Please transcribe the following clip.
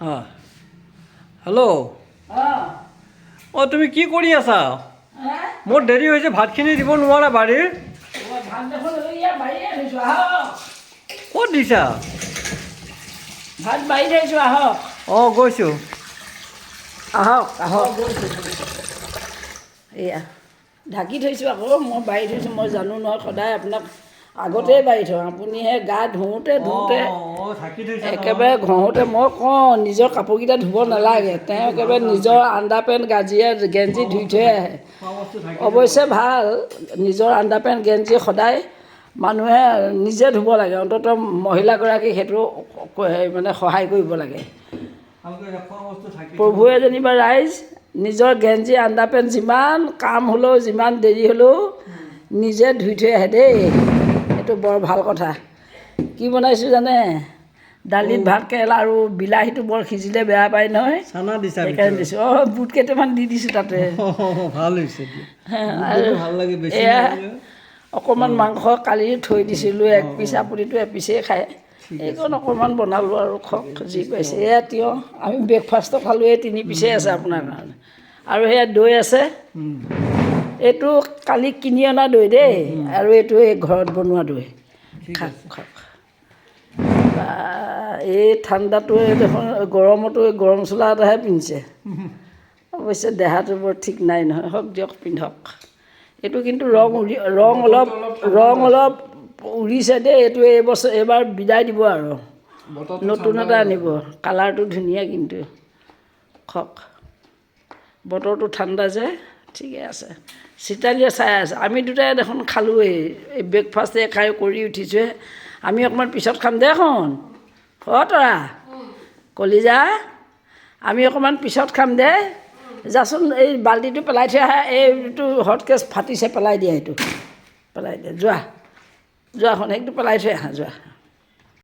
অঁ, হেল্ল'। অঁ, তুমি কি কৰি আছা? মোৰ দেৰি হৈছে, ভাতখিনি দিব নোৱাৰা বাৰীৰ? ভাত দেখোন ইয়াত বাঢ়িয়ে থৈছোঁ, আহক। ক'ত দিছা? ভাত বাঢ়ি থৈছোঁ, আহক। অঁ, গৈছোঁ। আহক আহক। এয়া ঢাকি থৈছোঁ আকৌ। মই বাঢ়ি থৈছোঁ, মই জানো নহয়, সদায় আপোনাক আগতেই বাঢ়ি থওঁ। আপুনিহে গা ধুওঁতে ধুওঁতে অঁ, ঢাকি থৈছা। একেবাৰে ঘঁহোতে। মই কওঁ, নিজৰ কাপোৰকেইটা ধুব নালাগে, তেওঁ একেবাৰে নিজৰ আণ্ডাৰ পেণ্ট, গাজিয়া গেঞ্জি ধুই থৈ আহে। খোৱা বস্তু ঢাকি। অৱশ্যে ভাল, নিজৰ আণ্ডাৰ পেণ্ট, গেঞ্জি সদায় মানুহে নিজে ধুব লাগে। অন্ততঃ মহিলাগৰাকীক সেইটো মানে সহায় কৰিব লাগে। ভালকৈ খোৱা বস্তু ঢাকি। প্ৰভুৱে যেনিবা ৰাইজ নিজৰ গেঞ্জি, আণ্ডাৰ পেণ্ট যিমান কাম হ'লেও, যিমান দেৰি হ'লেও নিজে ধুই থৈ আহে দেই। এইটো বৰ ভাল কথা। কি বনাইছোঁ জানে? দালিত ভাত কেৰেলা আৰু বিলাহীটো বৰ সিজিলে বেয়া পায় নহয়। চানা দিছা? সেইকাৰণে দিছোঁ। অঁ, বুট কেইটামান দি দিছোঁ তাতে। ভাল হৈছে দিয়া। আৰু ভাল লাগে বেছি। এয়া নালাগে। অকণমান মাংস কালি থৈ দিছিলোঁ এক পিচ। আপুনিতো এপিচেই খায়, এইকণ অকণমান বনালোঁ আৰু। খওক যি পাইছে। এয়া তিয়ঁহ, আমি ব্ৰেকফাষ্টটো খালোঁ, এই তিনি পিচেই আছে আপোনাৰ কাৰণে। আৰু সেয়া দৈ আছে। এইটো কালি কিনি অনা দৈ দেই, আৰু এইটো এই ঘৰত বনোৱা দৈ। খাওক খাওক। বা, এই ঠাণ্ডাটোৱে দেখোন, গৰমতো এই গৰম চোলা এটাহে পিন্ধিছে। অৱশ্যে দেহাটো বৰ ঠিক নাই নহয়। হওক দিয়ক, পিন্ধক। এইটো কিন্তু ৰং উৰি ৰং অলপ উৰিছে দেই। এইটো এইবছৰ এইবাৰ বিদায় দিব আৰু নতুন এটা আনিব। কালাৰটো ধুনীয়া কিন্তু। খওক। বতৰটো ঠাণ্ডা যে, ঠিকে আছে। চিতালীয়ে চাই আছে। আমি দুটাই দেখোন খালোঁৱেই, এই ব্ৰেকফাষ্টে খাই কৰি উঠিছোঁহে। আমি অকণমান পিছত খাম দেখোন। অ' তৰা কলিজা, আমি অকণমান পিছত খাম দে। যাচোন, এই বাল্টিটো পেলাই থৈ আহা। এইটো হটকেছ ফাটিছে, পেলাই দিয়া। এইটো পেলাই দিয়া, যোৱা যোৱাখন। সেইটো পেলাই থৈ আহা, যোৱা।